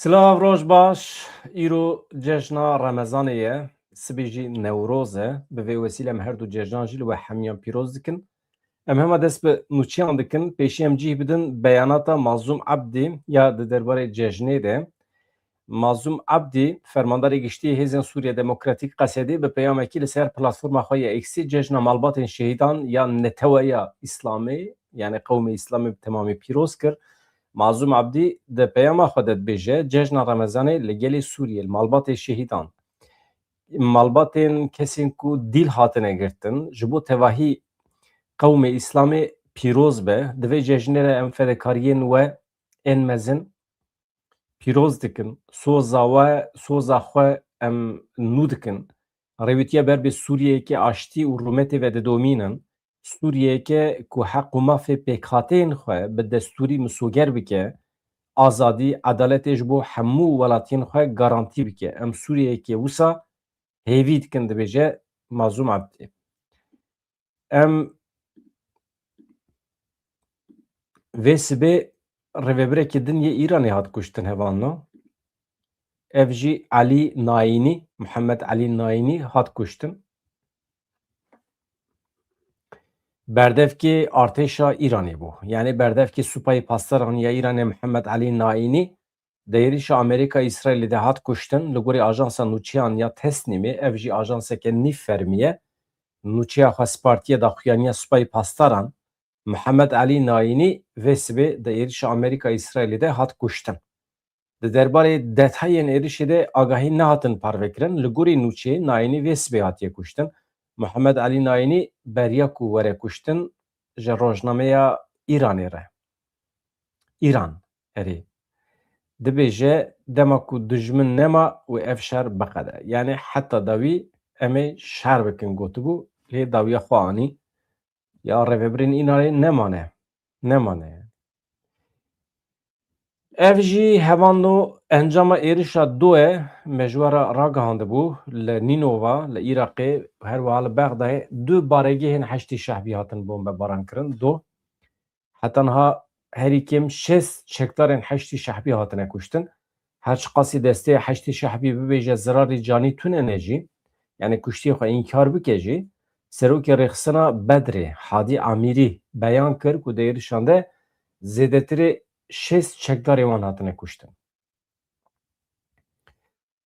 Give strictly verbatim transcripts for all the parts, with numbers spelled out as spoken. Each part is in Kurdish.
Silav, roj baş. Îro cejna Remezanê ye. Sibê jî Newroz e. Bi vê wesîle em her du cejnan jî li we hemiyan pîroz dikin. Em hema dest bi nûçeyan dikin. Pêşî em cih bidin beyanata Mazlûm Ebdî ya di derbarê cejnê de. Mazlûm Ebdî, fermandarê giştî Hêzên Sûriye Demokratîk Qesedê, bi peyamekî li ser platforma xwe ya X-ê cejna malbatên şehîdan ya Neteweya Îslamê, yani Qewmê Îslamê bi temamî pîroz kir. Mazlûm Ebdî di peyama xwe de dibêje, cejna Remezanê li gelê Sûriyê, li malbatê şehîdan, malbatên kesên ku dîl hatine girtin, ji bo tevahî Qewmê Îslamê pîroz be. Di vê cejnê re em fedekariyên we ên mezin pîroz dikin. Soza we, soza xwe em nû dikin. Rêwîtiya ber bi Sûriyeyeke aştî û rûmetê ve didomînin. Sûriyeyeke ku heq û mafê pêkhateyên xwe bi destûrî misoger bike, azadî, edaletê ji bo hemû welatiyên xwe garantî bike. Em Sûriyeyeke wisa hêvî dikin, dibêje Mazlûm Ebdî. Em vê sibê rêvebirekî din yê Îranê hat kuştin, hevalno. Ev jî Elî Naînî, Mihemed Elî Naînî hat kuştin. Berdevkê artêşa Îranê bû. Yani berdevkê Supayê Pasdaran ya Îranê Mihemed Elî Naînî di êrişa Amerîka-Îsraîlê de hat kuştin. Li gorî ajansa nûçeyan ya Tesnîmê, ev jî ajanseke nîv fermî ye, nûçeya xwe spartiye daxuyaniya Supayê Pasdaran. Mihemed Elî Naînî vê sibê di êrişa Amerîka-Îsraîlê de hat kuştin. Di derbarê detayên êrişê de agahî nehatin parvekirin. Li gorî nûçeyê, Naînî vê sibê hatiye kuştin. Mihemed Elî Naînî beriya ku were kuştin ji rojnameya Îranê re. Îran, erê. Dibêje, dema ku dijmin nema û ev şer biqede. Yani heta dawî em ê şer bikin gotibû, lê dawiya xwe anî. Ya rêvebirên Îranê nemane. Nemane. Ev jî hevando encama êrişa do e, me ji we re ragihandibû, li Nînova, li Iraqê, her wiha li Bexdayê du baregehên Heşdî Şehbî hatin bombebaran kirin. Do. Heta niha herî kêm şêst çekdarên Heşdî Şehbî hatine kuştin. Her çiqasî desteya Heşdî Şehbî bibêje zirarê canî tune ne jî, yani kuştiyê xwe înkar bike jî, serokê rêxistina Bedrê, Hadî Amîrî, beyan kir ku di êrişan de zêdetirê şêst çekdarê wan hatine kuştin.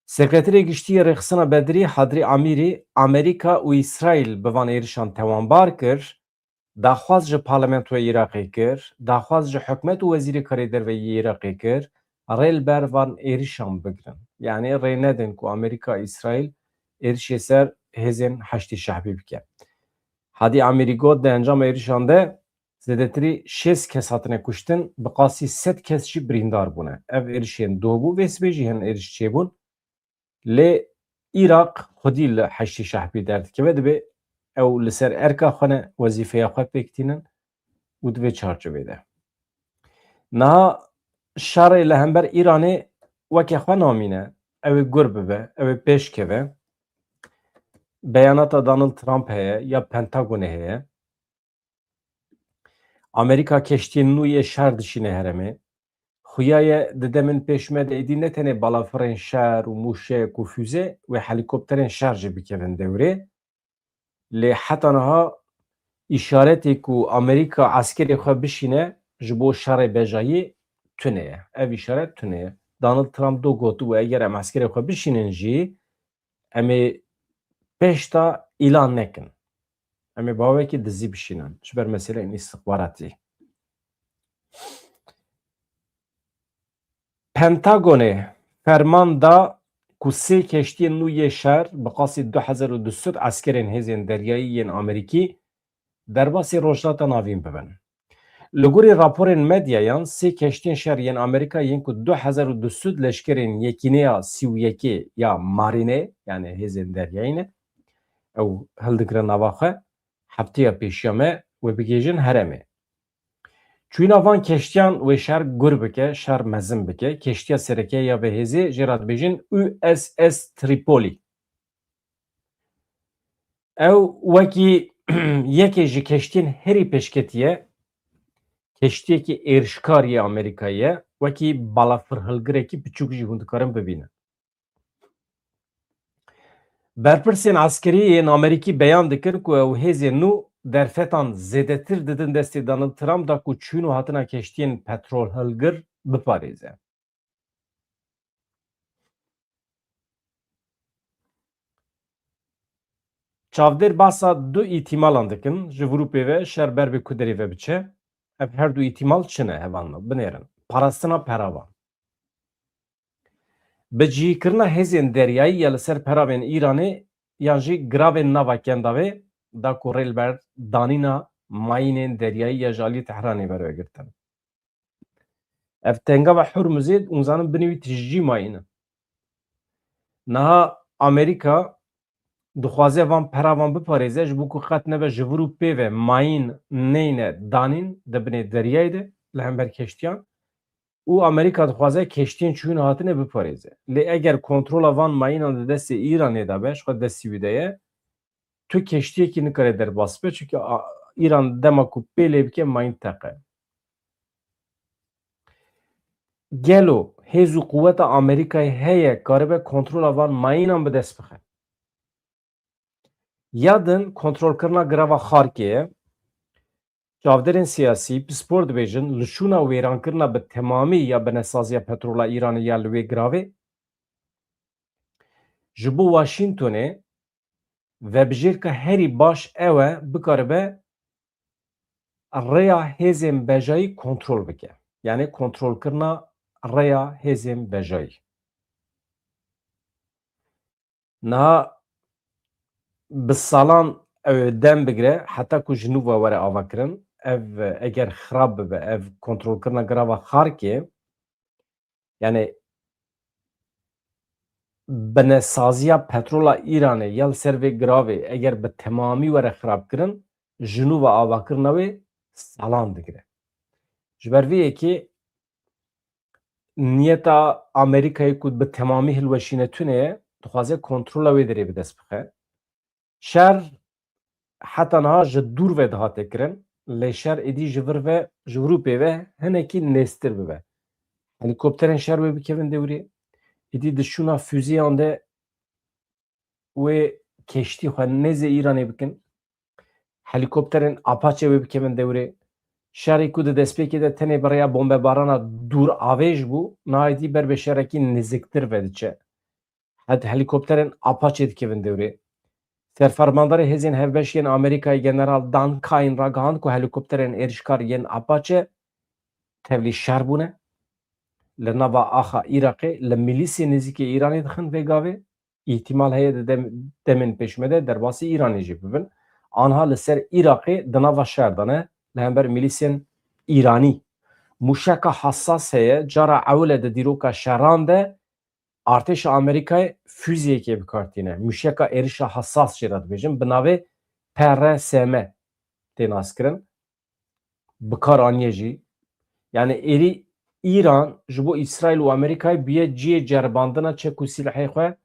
Sekreterê Giştî yê Rêxistina Bedrî, Hadrî Amîrî, Amerîka û Îsraîl bi van êrişan tewanbar kir, daxwaz ji Parlamentoya Iraqê kir, daxwaz ji hikûmet û Wezîrê Karê Derve yê Iraqê kir, rê li ber van êrişan bigirin. Yanî rê nedin ku Amerîka, Îsraîl êrişê ser hêzên Heşdî Şehbî bike. Hadî Amîrî got, di encama êrişan de zêdetirî şêst kes hatine kuştin, bi qasî sed kes jî birîndar bûne. Ev êrişên doh bû, vê sibê jî hin êriş çêbûn. Lê Iraq xwedî li Heşdî Şehbî derdikeve, dibê ew li ser erka xwe ne, wezîfeya xwe pêk tînin û di vê çarçovê de. Niha şerê li hember Îranê weke xwe namîne, ew ê gur bibe, ew ê pêş keve. Beyanata Donald Trump heye ya Pentagonê heye. Amerîka keştiyên nû yê şer dişîne herêmê. Xuya ye di demên pêş me de êdî ne tenê balafirên şer û mûşek û fûze wê helîkopterên şer jî bikevin dewrê. Lê heta niha îşaretê ku Amerîka eskerê xwe bişîne ji bo şerê bejayî tune ye. Ev îşaret tune ye. Donald Trump do gotibû, eger em eskerê xwe bişînin jî, em ê pêşta îlan nekin. Em ê bawekî dizî bişînin ji ber meseleyên îstixbaratî. Pentagonê ferman da ku sê keştiyên nû yê şer bi qasî du hezar û du sed eskerên hêzên deryayî yên Amerîkî derbasî Rojhilata Navîn bibin. Li gorî raporên medyayan, sê keştiyên şer yên Amerîka yên ku du hezar û du sed leşkerên Yekîneya sî û yekê ya Marînê, yani hêzên deryayî ne, ew hildigire nava xwe, hefteya pêşiya me wê bigihêjin herêmê. Çûyîna van keştiyan wê şer gur bike, şer mezin bike. Keştiya sereke ya vê hêzê jê re dibêjin U S S Tripoli. Ew wekî yekê ji keştiyên herî pêşketî ye. Keştiyekî êrişkar yê Amerîkayê ye û wekî balafirhilgirekî piçûk jî hûn dikarin bibînin. Berpirsên eskerî yên Amerîkî beyan dikin ku ew hêzên nû derfetan zêdetir didin destê Donald Trump da ku çûn û hatina keştiyên petrolhilgir biparêze. Çavdêr bahsa du îtîmalan dikin, ji vir û pê ve şer ber bi ku derê ve biçe. Ev her du îtîmal çi ne, hevalno? Binêrin. Parastina peravan. Bi cihîkirina hêzên deryayî ya li ser peravên Îranê yan jî giravên nava Kendavê da ku rê li ber danîna mayînên deryayî ya ji aliyê Tehranê veroye girtin. Ev tengava Hurmuzê hûn zanin binê wî tijî mayîn in. Niha Amerîka dixwaze van peravan biparêze, ji bo ku qet nebe ji vir û pê ve mayîn neyne danîn di binê deryayê de li hember keştiyan û Amerîka dixwaze keştiyên çûyîn hatine biparêze. Lê eger kontrola van mayînan di destê Îranê de be, ji xwe destî wî de ye, tu keştiyekî nikare derbas be, çunke a, Îran dema ku pê lê bike mayîn teqe. Gelo hêz û quweta Amerîkayê heye karibe kontrola van mayînan bi dest bixe? Ya din kontrolkirina girava Xarkê ye. Çavdêrên siyasî, pispor dibêjin, li şûna wêrankirina bi temamî ya binesaziya petrola Îranê ya li wê giravê ji bo Washingtonê vebijêrka herî baş ew e bikaribe rêya hêzên bejayî kontrol bike. Yanî kontrolkirina rêya hêzên bejayî. Niha bi salan ew ê dem bigire heta ku ji nû ve were avakirin. Ev eger xirab bibe, ev kontrolkirina girava Xarkê, yanî binesaziya petrola Îranê ya li ser vê giravê eger bi temamî were xirabkirin, ji nû ve avakirina wê salan digire. Ji ber vê yekê niyeta Amerîkayê ku bi temamî hilweşîne tune ye, dixwaze kontrola wê derê bi dest bixe. Şer heta niha ji dûr ve dihate kirin, lê şer êdî ji vir ve, ji vir û pê ve hinekî nêztir bibe. Helîkopterên şer wê bikevin dewrê. Êdî di şûna fuzîyan de wê keştî xwe nêzê Îranê bikin. Helîkopterên Apache wê bikevin dewrê. Şerê ku di destpêkê de tenê bi rêya bombebarana dûravêj bû, niha êdî ber bi şerekî niziktir ve diçe. Hel-, helîkopterên Apache dikevin dewrê. Serfermandarê Hêzên Hevbeş yên Amerîkayê General Dan Cain ragihand ku helîkopterên êrişkar yên Apache tevlî şer bûne. Li nava axa Iraqê li milîsê nêzîkê Îranê dixin vê gavê. Îhtimal heye di dem-, demên pêşme de derbasî Îranê jî bibin. Anha li ser Iraqê di nava şer de ne, li hember milîsên Îranî. Mûşeka hesas heye, cara ewil e di dîroka şeran de artêşa Amerîkayê fuziyekê bi kar tîne. Mûşeka êrişa hesas jê re dibêjin, bi navê P R S M tê naskirin. Bi kar aniye jî. Yanî êrî Îran ji bo Îsraîl û Amerîkayê bûye cihê ceribandina çek û sîlehê xwe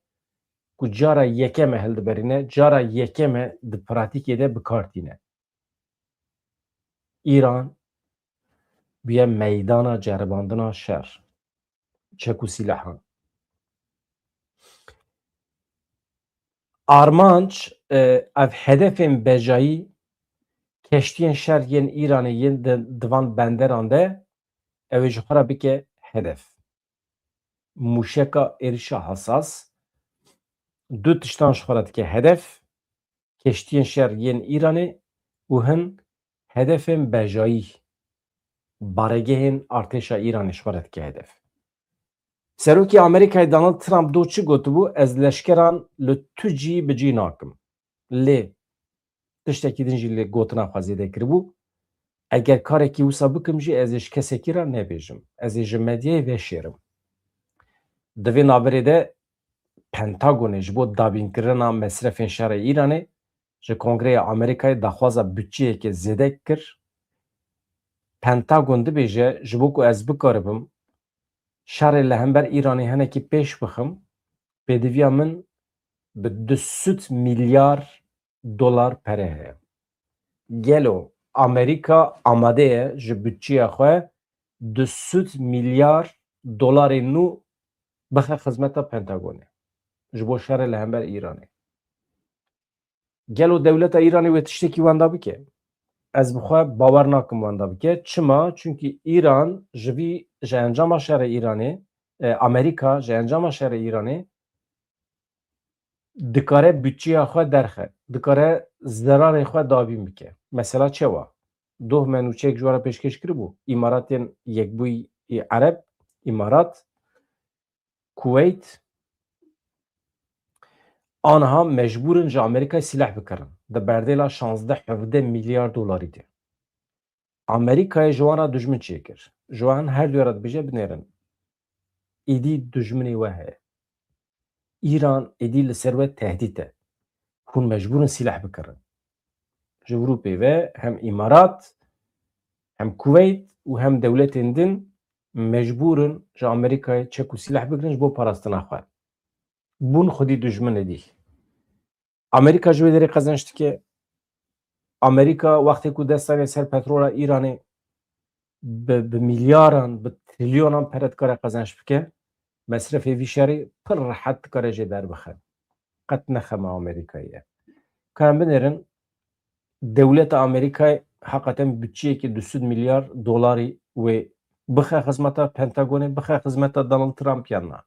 ku cara yekem e hildiberîne, cara yekem e di pratîkê de bi kar tîne. Îran bûye meydana ceribandina şer, çek û sîlehan. Armanc, e, ev hedefên bejayî, keştiyên şer yên Îranê yên di, di van benderan de, ew ê ji xwe re bike hedef. Mûşeka êrişa hesas, du tiştan ji xwe re dike hedef, keştiyên şer yên Îranê û hin hedefên bejayî, baregehên artêşa Îranê ji xwe re dike hedef. Serokê Amerîkayê Donald Trump do çi gotibû, ez leşkeran li tu cî bi cî nakim. Lê tiştekî din jî li gotina xwe zêde kiribû. Eger karekî wisa bikim jî ez ê ji kesekî re nebêjim. Ez ê ji medyayê veşêrim. Di vê navberê de Pentagonê ji bo dabînkirina mesrefên şerê Îranê ji Kongreya Amerîkayê daxwaza budçeyeke zêde kir. Pentagon dibêje, ji bo ku ez bikaribim şerê li hember Îranê hinekî pêş bixim, pêdiviya min bi du sed milyar dolar pere heye. Gelo Amerîka amade ye ji budçeya xwe du sed milyar dolarê nû bixe xizmeta Pentagonê ji bo şerê li hember Îranê. Gelo dewleta Îranê wê tiştekî wenda bike? Ez bi xwe bawer nakim wenda bike. Çima? Çunkî Îran ji vî, ji encama şerê Îranê, e, Amerîka ji encama şerê Îranê dikare budçeya xwe derxe, dikare zerarê xwe dabîn bike. Mesela çawa? Doh me nûçeyek ji we re pêşkêş kiribû. Îmaratên Yekbûyî Ereb, Îmarat, Kuweyt, aniha mecbûr in ji Amerîkayê sîleh bikirin. Di berdêla şazdeh hevdeh milyar dolarî de. Amerîkayê ji wan re dijmin çêkir. Ji wan her duya re dibêje binêrin. Êdî dijminê we heye. Îran êdî li ser we tehdît e. Hûn mecbûr in sîleh bikirin. Ji Ewropê ve hem Îmarat, hem Kuweyt û hem dewletên din mecbûr in ji Amerîkayê çek û sîleh bigirin ji bo parastina xwe. Bûn xwedî dijmin êdî. Amerîka ji wê derê qezenç dike. Amerîka wextê ku dest dane ser petrola Îranê bi, bi milyaran, bi trilyonan pere dikare qezenç bike. Mesrefê vî şerî pir rehet dikare jê derbixe. Qet ne xema Amerîkayê ye. Ka em binêrin, dewleta Amerîkayê heqeten budçeyekî du sed milyar dolarî wê bixe xizmeta Pentagonê, bixe xizmeta Donald Trump yan na?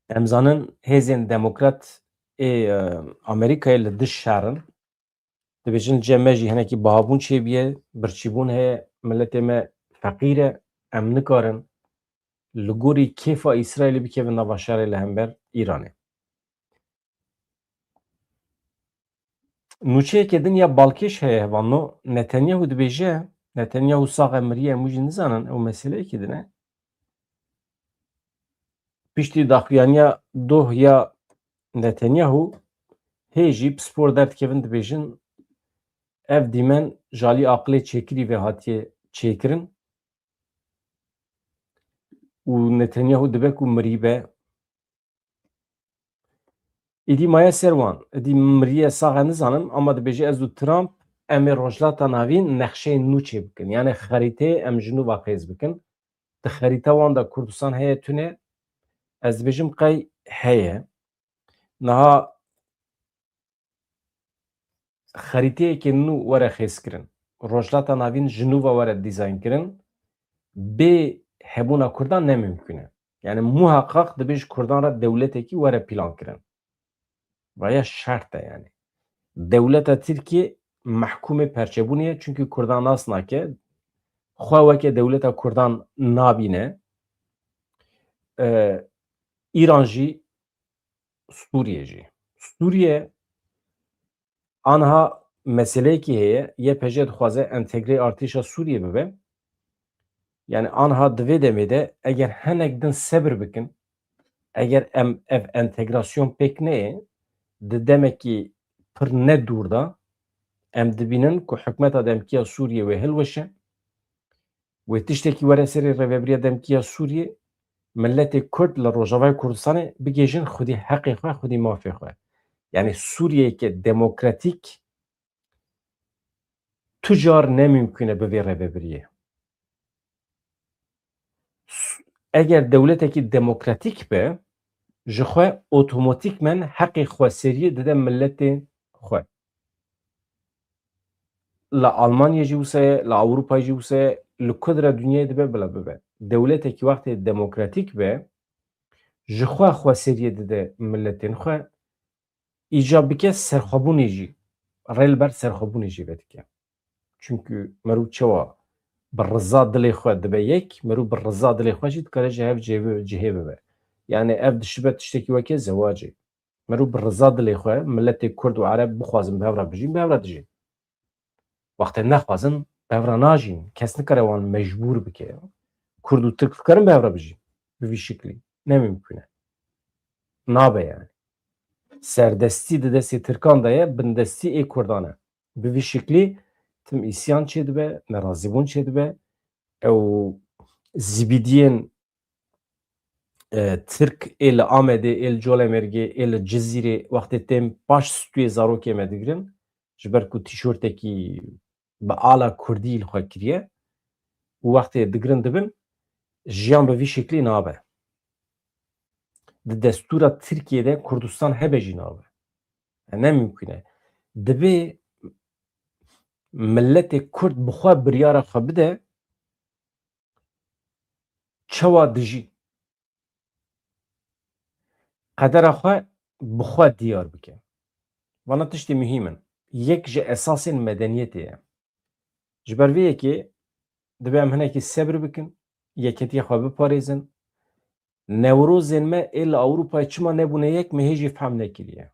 Em zanin hêzên demokrat ê, e, Amerîkayê li dij şer in. Dibêjin cem me jî hinekî bihabûn çêbûye, birçîbûn heye, miletê me feqîr e, em nikarin li gorî kêfa Îsraîlê bikevin nava şerê li hember Îranê. Nûçeyeke din ya balkêş heye hevalno, Netanyahu dibêje, Netanyahu sax e miriye em wî jî nizanin, ew meseleyekî din e. Piştî daxuyaniya doh ya Netanyahu hê jî pispor derdikevin dibêjin, ev dîmen ji alî aqilê çêkirî ve hatiye çêkirin û Netanyahu dibe ku mirî be. Îdî maye ser wan. Îdî miriye sax e nizanim, ama dibêje ez û Trump em ê Rojhilata Navîn nexşeyên nû çêbikin. Yani xerîteyê em ji nû ve qêz bikin. Di xerîta wan de Kurdistan heye tune? Ez dibêjim qey heye. Niha xerîteyeke nû were xêzkirin, Rojhilata Navîn ji nû ve were dîzaynkirin, bê hebûna Kurdan ne mimkûn e. Yani muheqeq dibê ji Kurdan re dewletekî were plankirin. Vaya şert e yani. Dewleta Tirkiyê mehkûmê perçebûnê ye, çunkî Kurdan nas nake, xwe weke dewleta Kurdan nabîne. Ee, Îran jî, Sûriye jî. Sûriye aniha meseleyekî heye, Y P J dixwaze entegreyê artêşa Sûriye bibe. Yani aniha di vê demê de eger hinek din sebir bikin, eger em ev entegrasyon pêk neyê, di demekî pir ne dûr de em dibînin ku hikûmeta demkî ya Sûriye wê hilweşe. Wê tiştekî were serê rêvebiriya demkî ya Sûriyê, miletê Kurd li Rojavayê Kurdistanê bigihêjin xwedî heqê xwe, xwedî mafê xwe. Yani Sûriyeyeke demokratîk tu car ne mimkûn e bi vê rêvebiriyê. Su-, eger dewletekî demokratîk be, ji xwe otomatîkmen heqê xweseriyê dide miletê xwe. Li Almanyê jî wisa ye, li Ewropayê jî wisa ye, li ku dire dinyayê dibe bila bibe. Dewletekî wextê demokratîk be, ji xwe xweseriyê dide miletên xwe, îcab bike serxwebûnê jî, rê li ber serxwebûnê jî vedike. Çimkî merû çawa bi riza dilê xwe dibe yek, merû bi riza dilê xwe jî dikare ji hev cihê bi-, cihê bibe. Yani ev dişibe tiştekî weke zewacê. Merû bi riza dilê xwe, miletê Kurd û Ereb bixwazin bi hev re bijîn, bi hev re dijîn. Wextê nexwazin, bi hev re najîn. Kes nikare wan mecbûr bike. Kurd û Tirk dikarin bi hev re bijîn. Bi vî şiklî. Ne mimkûn e. Nabe yani. Serdestî di destê Tirkan de ye, bindestî ê Kurdan e. Bi vî şiklî tim îsyan çêdibe, nerazîbûn çêdibe. Ew zibîdiyên, e, Tirk ê li Amedê, ê li Colemêrgê, ê li Cizîrê wextê tên paş stûyê zarokê me digirin, ji ber ku tîşortekî bi ala kurdî li xwe kiriye, û wextê digirin dibin, jiyan bi vî şeklî nabe. Di destûra Tirkiyê de Kurdistan hebe jî nabe. E, ne mimkun e. Divê miletê Kurd bi xwe biryara xwe bide, çawa dijî. Qedera xwe bi xwe diyar bike. Vana tiştê muhîm in. Yek ji esasên medeniyetê ye. Ji ber vê yekê divê em hinekî sebir bikin, yeketiya xwe biparêzin. Newrozên me ê li Ewropayê çima nebûne yek, me hê jî fehm nekiriye.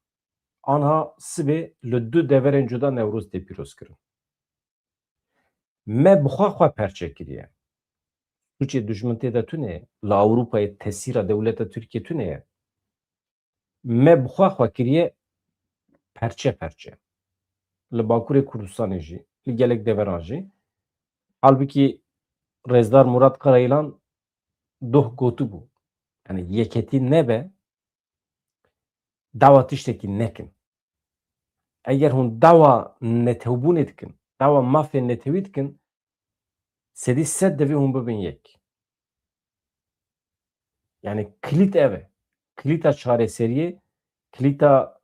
Anha sibê li du deverên cuda Newroz tê pîroz kirin. Me bi xwe xwe perçe kiriye. Sûcê dijmin tê de tune ye. Li Ewropayê tesîra dewleta Tirkiyê tune ye. Me bi xwe xwe kiriye perçe perçe. Li Bakurê Kurdistanê jî, li gelek deveran jî. Halbikî Rêzdar Murat Karayilan doh gotibû. Yani yeketî nebe, dawa tiştekî nekin. Eger hûn dawa netewbûnê dikin, dawa mafê netewî dikin, sedî sed divê hûn bibin yek. Yani kilît ev e. Kilîta çareseriyê, kilîta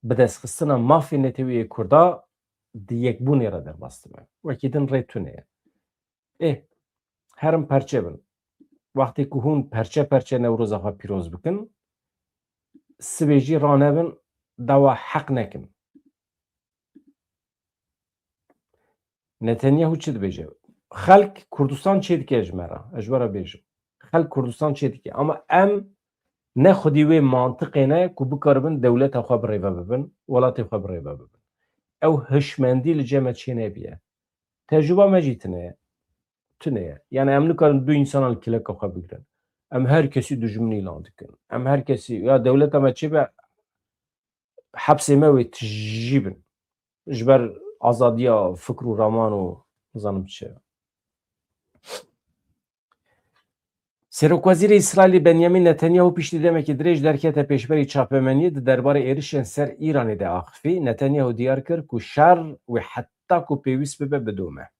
bidestxistina mafê netewî yê Kurda di yekbûnê re derbas dibe. Wekî din rê tune ye. Ê, herin perçe bin. Wextê ku hûn perçe perçe Newroza xwe pîroz bikin, sibê jî ranebin, dawa heq nekin. Netanyahu çi dibêje? Xelk Kurdistan çêdike ji me re. Ez ji we re bêjim. Xelk Kurdistan çêdike. Ama em ne xwedî wê mantiqê ne ku bikaribin dewleta xwe bi rê ve bibin, welatê xwe bi rê ve bibin. Ew hişmendî li cem me çênebiye. Tecrûba me jî tune ye. Tune ye. Yani em nikarin du însanan li kileka xwe bigirin. Em her kesî dijminî lan dikin. Em her kesî, ya dewleta me çêbe, hepsê me wê tijî bin. Ji ber azadiya fikr û raman û nizanim çi. Serokwezîrê Îsraîlê Benyamin Netanyahu piştî demekî dirêj derkete pêşberî çapemeniyê di derbarê êrişên ser Îranê de axifî. Netanyahu diyar kir ku şer wê heta ku pêwîst bibe bidome.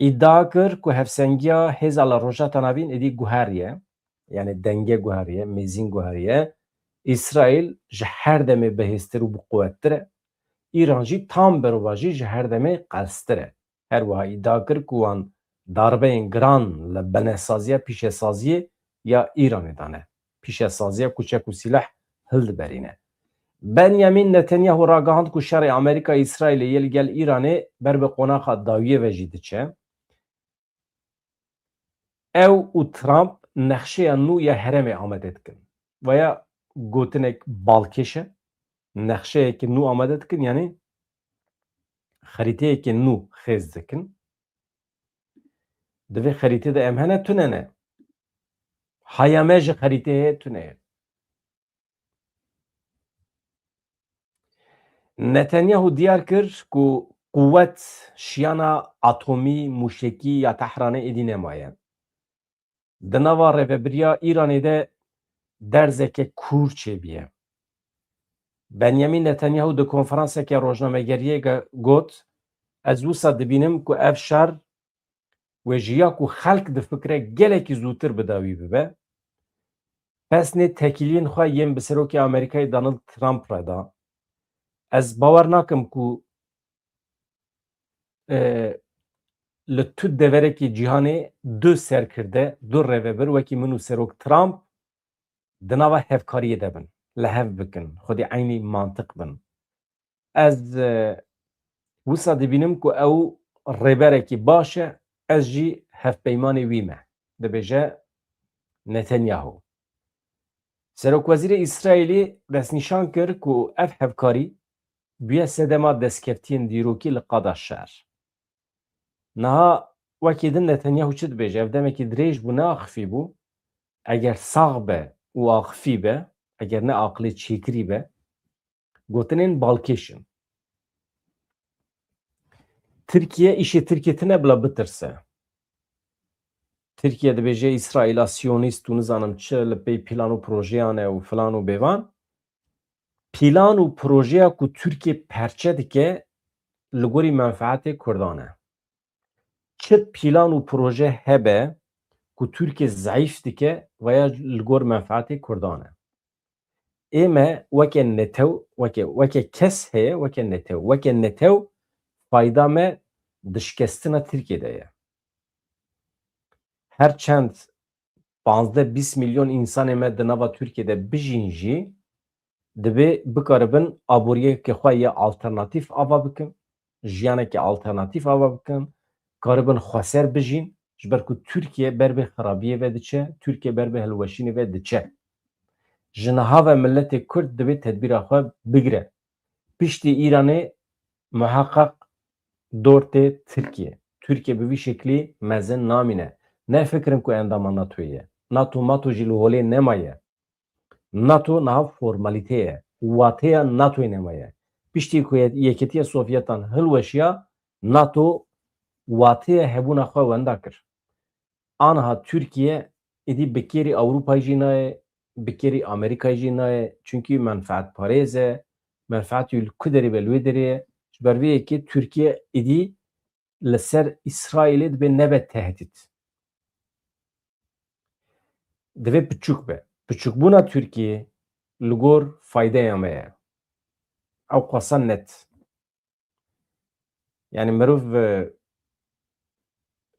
Îdia kir ku hevsengiya hêza li Rojhilata Navîn êdî guheriye, yani denge guheriye, mêzîn guheriye. Îsraîl ji her demê bihêztir û biquwettir e. Îran jî tam berovajî ji her demê qelstir e. Her wiha îdia kir ku wan darbeyên giran li benesaziya pîşesaziyê ya Îranê dane. Pîşesaziya ku çek û sîleh hildiberîne. Benyamîn Netanyahu ragihand ku şerê Amerîka-Îsraîlê yê li gel Îranê ber bi qonaxa dawiyê ve jî diçe. Ew û Trump nexşeya nû ya herêmê amade dikin. Veya gotinek balkêş e, nexşeyeke nû amade dikin, yanî xerîteyeke nû xêz dikin. Di vê xerîtê de em hene tune ne. Haya me ji xerîtê heye tune ye. Netanyahu diyar kir ku quwet şiyana atomî, mûşekî ya Tehranê êdî nemaye. Di nava rêvebiriya Îranê de derzeke kûr çêbûye. Benyamîn Netanyahu di konferanseke rojnamegeriyê ge-, got, Ez wisa dibînim ku ev şer wê ji ya ku xelk difikire gelekî zûtir bi dawî bibe. Pesnê tekîliyên xwe yên bi Serokê Amerîkayê Donald Trump re da. Ez bawer nakim ku, e, li tu deverekî cîhanê du serkirde, du rêvebir wekî min û Serok Trump di nava hevkariyê de bin, li hev bikin, xwedî eynî mantiq bin. Ez, e, wisa dibînim ku ew rêberekî baş e, ez jî hevpeymanê wî me, dibêje Netanyahu. Serokwezîrê Îsraîlî destnîşan kir ku ev hevkarî bûye sedema destkeftiyên dîrokî li qada şer. Niha wekî din Netanyahu çi dibêje? Ev demekî dirêj bû, neaxifî bû. Eger sax be û axifî be, eger ne aqilê çêkirî be, gotinên balkêş in. Tirkiye, îşê Tirkiye tine bila bitirse. Tirkiye dibêje Îsraîla siyonîst û nizanim çi li pey plan û projeyan e û filan û bêvan. Plan û projeya ku Tirkiye perçe dike li gorî menfeetê Kurdan e. Çi çi plan û proje hebe ku Tirkiye zeîf dike veya li gor menfaetê Kurdan e. Ê me weke netew, weke, weke kes heye, weke netew. Weke netew fayda me di şikestina Tirkiye de ye. Her çend pazdeh bîst milyon însanê me di nava Tirkiye de bijîn jî, divê bikaribin aboriyeke xwe ya alternatîf ava bikin, jiyaneke alternatîf ava bikin, karibin xweser bijîn, ji ber ku Tirkiye ber bi xirabiyê ve diçe, Tirkiye ber bi hilweşînê ve diçe. Ji niha ve miletê Kurd divê tedbîra xwe bigire. Piştî Îranê muheqeq dor tê Tirkiye. Tirkiye bi vî şeklî mezin namîne. Nefikirin ku endama NATOyê ye. NATO mato jî li holê nemaye. NATO niha formalîte ye. Wateya NATOyê nemaye. Piştî ku ye-, Yeketiya Sovyetan hilweşiya, NATO wateya hebûna xwe wenda kir. Aniha Tirkiye êdî bi kêrî Ewropayê jî nayê, bi kêrî Amerîkayê jî nayê, çunkî menfaetparêz e, menfaetî li ku derê be li wê derê ye. Ji ber vê yekê Tirkiye êdî li ser Îsraîlê dibe nebe tehdît. Divê piçûk be. Piçûkbûna Tirkiye li gor faydeya me ye. Ew qasa net. Yani mirov, e,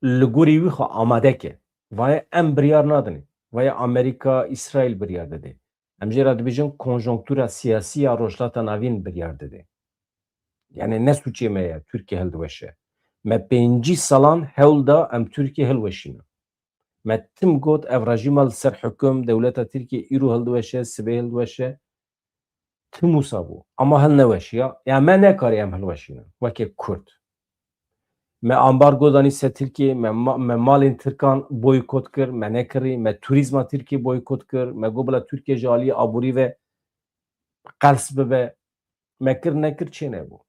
li gorî wî xwe amade ke. Vaya em biryar nadin. Vaya Amerîka, Îsraîl biryar dide. Em jê re dibêjin konjonktura siyasî ya Rojhilata Navîn biryar dide. Yani ne sûçê me ye, Tirkiye hildiweşe. Me pêncî salan hewl da em Tirkiye hilweşînin. Me tim got ev rejîma li ser hukum, dewleta Tirkiye îro hildiweşe, sibê hildiweşe. Tim wisa bû. Ama hilneweşiya. Ya me nekarî em hilweşînin. Weke Kurd. Me ambargo danî ser Tirkiye, me ma-, me malên Tirkan boykot kir, me nekirî, me turîzma Tirkiye boykot kir, me got bila Tirkiye ji aliyê aborî ve qels bibe. Me kir nekir çê nebû.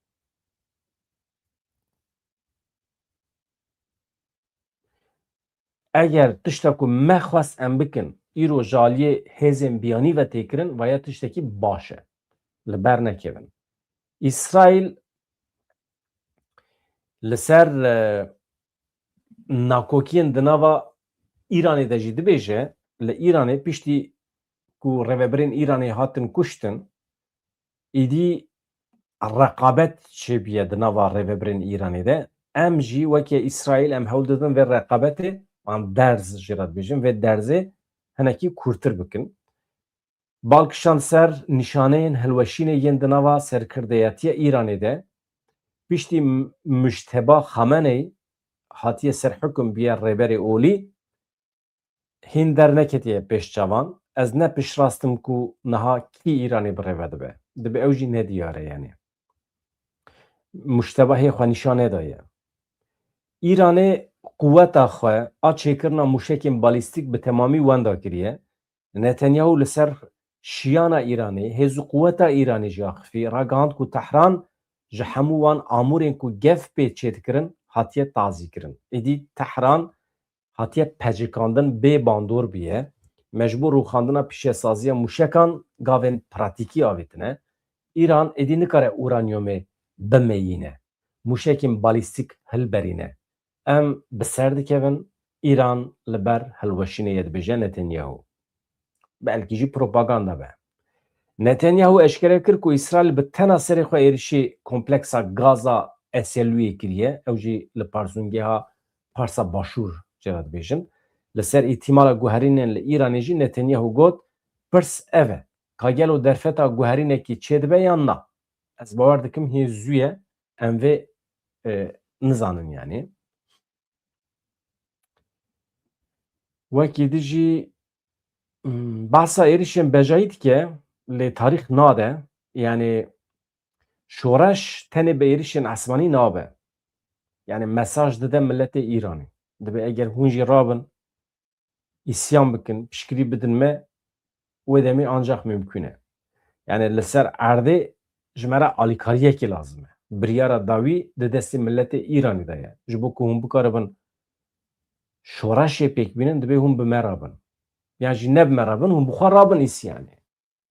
Eger tişta ku me xwest em bikin, îro ji aliyê hêzên biyanî ve tê kirin, vaya tiştekî baş e. Li ber nekevin. Îsraîl li ser, e, nakokiyên di nava Îranê de jî dibêje, li Îranê piştî ku rêvebirên Îranê hatin kuştin, îdî reqabet çêbûye di nava rêvebirên Îranê de. Em jî weke Îsraîl em hewl didin vê reqabetê, an derz jê re dibêjin, vê derzê hinekî kûrtir bikin. Bal kişand ser nîşaneyên hilweşînê yên di nava serkirdeyatiya Îranê de, piştî M-, Mujteba Xameney hatiye ser hukum bûye rêberê olî, hîn derneketiye pêş çavan. Ez ne piştrast im ku niha kî Îranê bi rê ve dibe. Dibe ew jî nediyar e yani. Mujteba hê xwe nîşan nedaye. Îranê quweta xwe a çêkirina mûşekên balîstîk bi temamî wenda kiriye. Netanyahu li ser şiyana Îranê, hêz û quweta Îranê jî axifî, ragihand ku Tehran ji hemû wan amûrên ku gef pê çêdikirin hatiye tazîkirin. Êdî Tehran hatiye pecikandin bê bandor bûye. Me ji bo rûxandina pîşesaziya mûşekan gavên pratîkî avêtine. Îran êdî nikare uranyumê bimeyîne, mûşekên balîstîk hilberîne. Em bi ser dikevin, Îran li ber hilweşînê ye, dibêje Netanyahu. Belkî jî propaganda be. Netanyahu eşkere kir ku Îsraîl bi tena serê xwe êrişî kompleksa Gaza Eselûyê kiriye, ew jî li parsûngeha Parsa Başûr jê re dibêjin. Li ser îhtîmala guherînên li Îranê jî Netanyahu got, pirs ev e, ka gelo derfeta guherînekî çêdibe yan na? Ez bawer dikim hê zû ye em vê, e, nizanin yani. Wekî di jî, mm, behsa êrişên bejayî dike, lê tarîx nade. Yani şoreş tenê bi êrişên esmanî nabe. Yani mesaj dide miletê Îranê. Dibe eger hûn jî rabin, îsyan bikin, piştgirî bidin me, wê demê ancak mimkun e. Yani li ser erdê ji me re alîkariyekê lazim e. Biryara dawî di destê miletê Îranê de ye. Ji bo ku hûn bikaribin şoreşê pêk bînin, divê hûn bi me re bin. Yan jî ne bi me re bin, hûn bi xwe rabin îsyanê.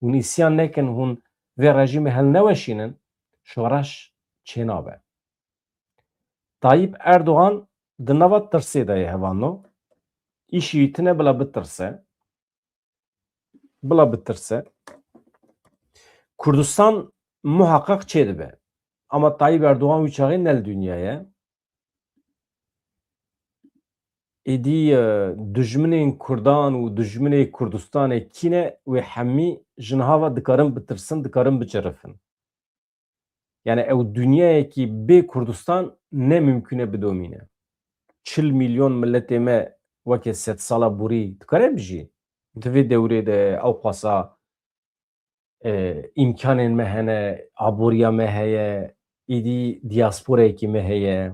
Hûn îsyan nekin, hûn vê rejîmê hilneweşînin, şoreş çênabe. Tayyip Erdogan Di nava tirsê de ye hevano. Îşî tine bila bitirse. Bila bitirse. Kurdistan muheqeq çêdibe. Ama Tayyip Erdogan wî çaxê ne li dinya ye. Êdî, e, dijminên Kurdan û dijminê Kurdistanê kî ne, wê hemî ji niha ve dikarin bitirsin, dikarin bicerifin. Yani ew dinyayekî bê Kurdistan ne mimkûn e bidomîne. Çil milyon miletê me weke sedsala borî dikare bijî? Di vê dewrê de ew qasa, e, îmkanên me hene, aboriya me heye, êdî diasporayekî me heye,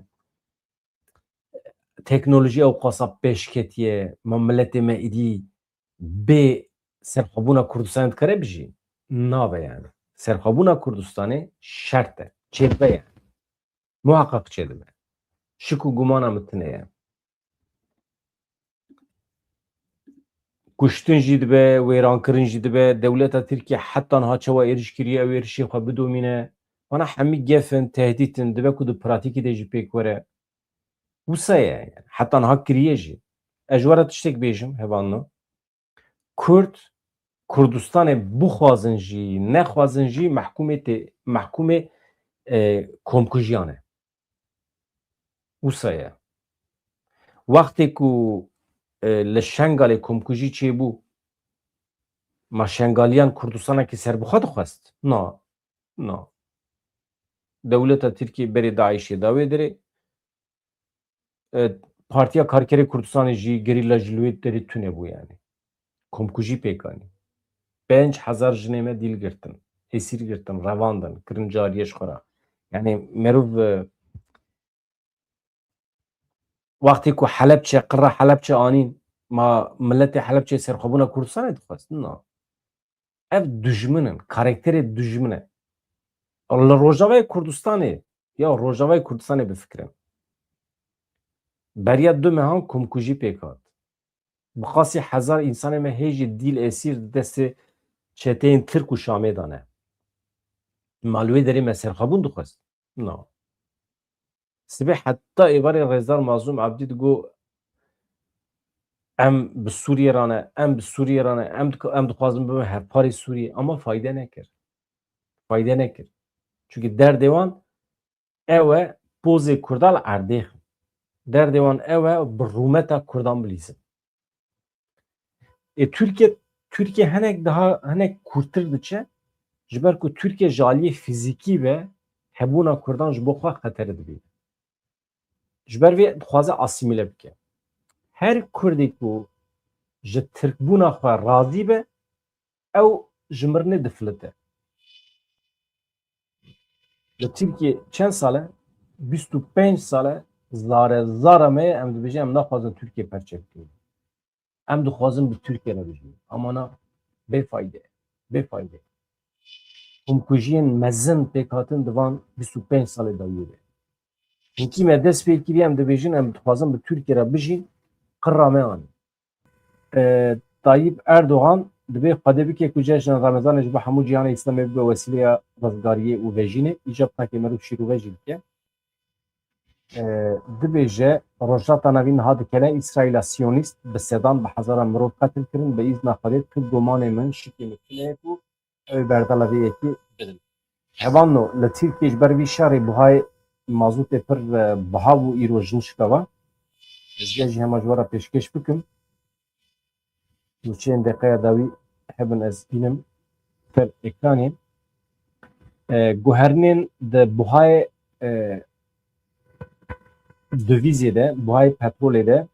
teknolojî ew qasa pêş ketiye, ma miletê me êdî bê serxwebûna Kurdistanê dikare bijî? Nabe yani. Serxwebûna Kurdistanê şert e. Çêdibe yani. Muhaqqaq çêdibe. Şik û gumana min tune ye. Kuştin jî dibe, wêrankirin jî dibe. Dewleta Tirkiye heta niha çawa êriş kiriye, ew êrişê xwe bidomîne. Vana hemî gef in, tehdît in, dibe ku di pratîkê de jî pêk were. Wisa ye, yani. Heta niha kiriye jî. Ez ji we re tiştek bêjim, hevalno. Kurd, Kurdistanê bixwazin jî, nexwazin jî, mehkûmê tê, mehkûmê, e, komkujiyan e. Wisa ye. Wextê ku, e, li Şengalê komkujî çêbû, ma Şengaliyan Kurdistanekî serbixwe dixwest? Na. Na. Dewleta Tirkiyê berê DAIŞê da wê derê. E, Partiya Karkerê Kurdistanê jî, gerîla jî li wê derê tune bû yani. Komkujî pêk anî. Pênc hezar jinê me dîl girtin, êsîr girtin, revandin, kirin cariyê ji xwe re. Yani merov, e, wextê ku Helebçe, qirra Helebçe anîn, ma miletê Helebçe serxwebûna Kurdistanê dixwest? Na. Ev dijmin in, karakterê dijmin e. Li Rojavayê Kurdistanê, ya Rojavayê Kurdistanê bifikirin. Beriya du mehan komkujî pêk hat. Bi qasî hezar însanê me hê jî dîl êsîr di destê çeteyên Tirk û Şamê de ne. Ma li wê derê me serxwebûn dixwest? Na. Sibê heta êvarê Rêzdar Mazlûm Abdî digot, em bi Sûriyê re ne, em bi Sûriyê re ne, em dik-, em dixwazin bibin hevparê Sûriyê. Ama fayde nekir. Fayde nekir. Çunke derdê wan ew e pozê Kurda li erdê xin. Derdê wan ew e bi rûmeta Kurdan bilîzin. Ê, Tirkiye, Tirkiye hinek daha, hinek kûrtir diçe, ji ber ku Tirkiye ji aliyê fîzîkî ve hebûna Kurdan ji bo xwe xetere dibîne. Ji ber vê dixwaze asîmîle bike. Her Kurdê ku ji Tirkbûna xwe razî be, ew ji mirinê difilite. Li Tirkiye çend sal e? Bîst û pênc sal e, zare zara me ye, em dibêjin em naxwazin Tirkiye perçe bikin. Em dixwazin bi Tirkiye re bijîn. Ama na bêfayde ye. Bêfayde ye. Komkujiyên mezin pêk hatin di van bîst û pênc salê dawiyê de. Hinkî me dest pê kiriye, em dibêjin em dixwazin bi Tirkiye re bijîn, qirra me anî. E, Tayyip Erdogan dibê Xwedê bike ku cejna Remezanê ji bo hemû cîhanê Îslamê bibe wesîleya rizgariyê û vejînê, îcab takê merûv şîr û vejî bike. E, dibêje, Rojhilata Navîn niha dikene, Îsraîla Siyonîst bi sedan, bi hezaran mirov qetil kirin, bi îzna Xwedê tu gumanê min, şikê min tune ye ku ew ê berdela vê yekê bidin. Hevalno, li Tirkiyê ji ber vî şerê buhayê mazotê pir, e, biha bû, îro ji nişka va. Ez vê jî hema ji we re pêşkêş bikim. Nûçeyên deqeya dawî hebin ez bînim ser ekranê. E, guherinên di buhayê, e, dovîzê de, buhayê petrolê de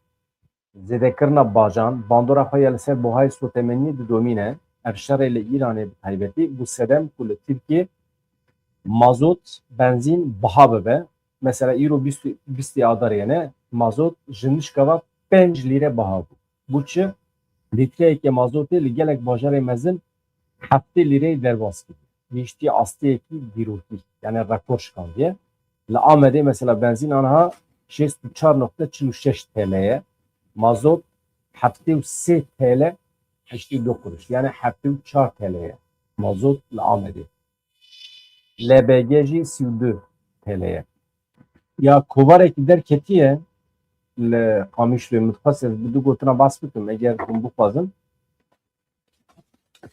zêdekirina bajan, bandora xwe ya li ser buhayê sotemeniyê didomîne. Ev şerê li Îranê bi taybetî bû sedem ku li Tirkiyê mazot, benzîn biha bibe. Mesela îro bîst, bîstê adarê ne, mazot ji nişka ve pênc lîre biha bû. Bû çi? Lîtreyeke mazotê li gelek bajarê mezin heftê lîreyê derbas kiriye. Gihiştiye asteyekî dîrokî, yani rekor şikandiye. Li Amedê mesela benzîn aniha şêst û çar nokte çil û şeş T L ye. Mazot heftê û sê T L heştê û du kuruş. Yani heftê û çar T L ye. Mazot li Amedê. L B G jî sî û du T L ye. Ya kovarekî derketiye, li Qamişloyê, min dixwest ez bi du gotina behs bikim, eger hûn bixwazin.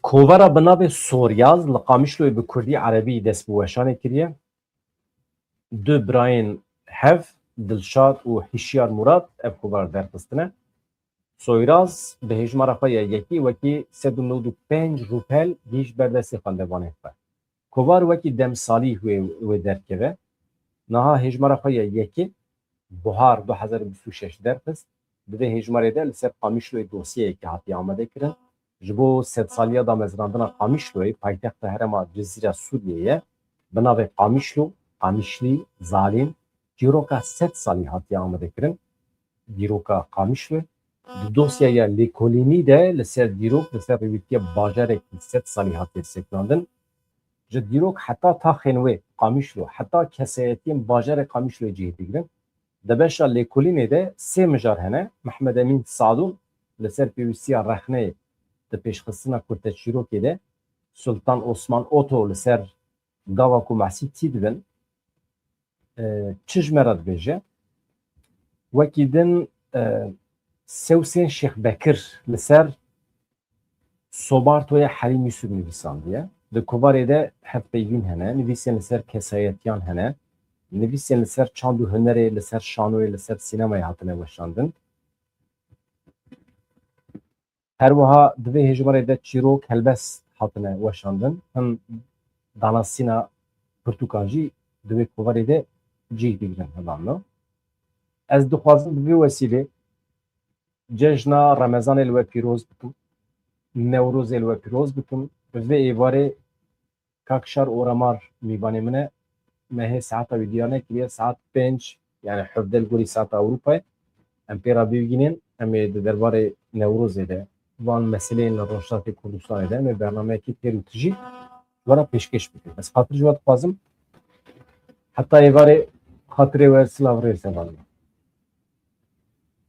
Kovara bi navê Soryaz li Qamişloyê bi kurdî erebî dest bi weşanê kiriye. Du birayên hev, Dilşad û Hişyar Murad, ev kovar derxistine. Soyraz bi hêjmara xwe ya yekî wekî sed û newid û pênc rûpel gihîşt ber destê xwendevanên xwe. Kovar wekî demsalî wê, wê derdikeve. Niha hêjmara xwe ya yekê, buhar du hezar û bîst û şeş derxist. Di vê hêjmarê de li ser Qamişloyê dosyeyekê hatiye amadekirin. Ji bo sedsaliya damezrandina Qamişloyê, paytexta herêma Cizîra Sûriyê ye, bi navê Qamişlo, Qamişlî, Zalîm, çîroka sed salî hatiye amadekirin. Dîroka Qamişlo. Di dosyaya lêkolînî de li ser dîrok, li ser rêwîtiya bajarekî sed salî hatiye sekinandin. Ji dîrok heta taxên wê Qamişlo, heta kesayetiyên bajarê Qamişloyê cih digrin. Di beşa lêkolînê de sê mijar hene. Mehmed Emîn Sadûn li ser pêwîstiya rexneyê di pêşxistina kurteçîrokê de, Sultan Osman Oto li ser gava ku mesî tî dibin, e, çi ji me re dibêje? Wekî din, e, Sewsên Şêx Bekir li ser Sobartoya Herîm Yusuf nivîsandiye. Di kovarê de hevpeyvîn hene, nivîsên li ser kesayetiyan hene, nivîsên li ser çand û hunerê, li ser şanoyê, li ser sînemayê hatine weşandin. Her wiha di vê hêjmarê de çîrok, helbest hatine weşandin. Hin danasîna pirtûkan jî di vê kovarê de cih digrin hevalno. Ez dixwazim bi vê wesîlê cejna Remezanê li we pîroz bikim, Newrozê li we pîroz bikim. Bi vê êvarê Kak Şar Oramar mîvanê min e. Me hê saeta wî diyar nekiriye, saet pênc, yani hevdeh li gorî saeta Ewropayê. Em pê re bibînin, em ê di derbarê Newrozê de, van meseleyên li Rojhilatê Kurdistanê de em ê bernameyekî têr û tijî we re pêşkêş bikin. Ez xatir ji we dixwazim, heta êvarê xatirê we silav rêz hevalno.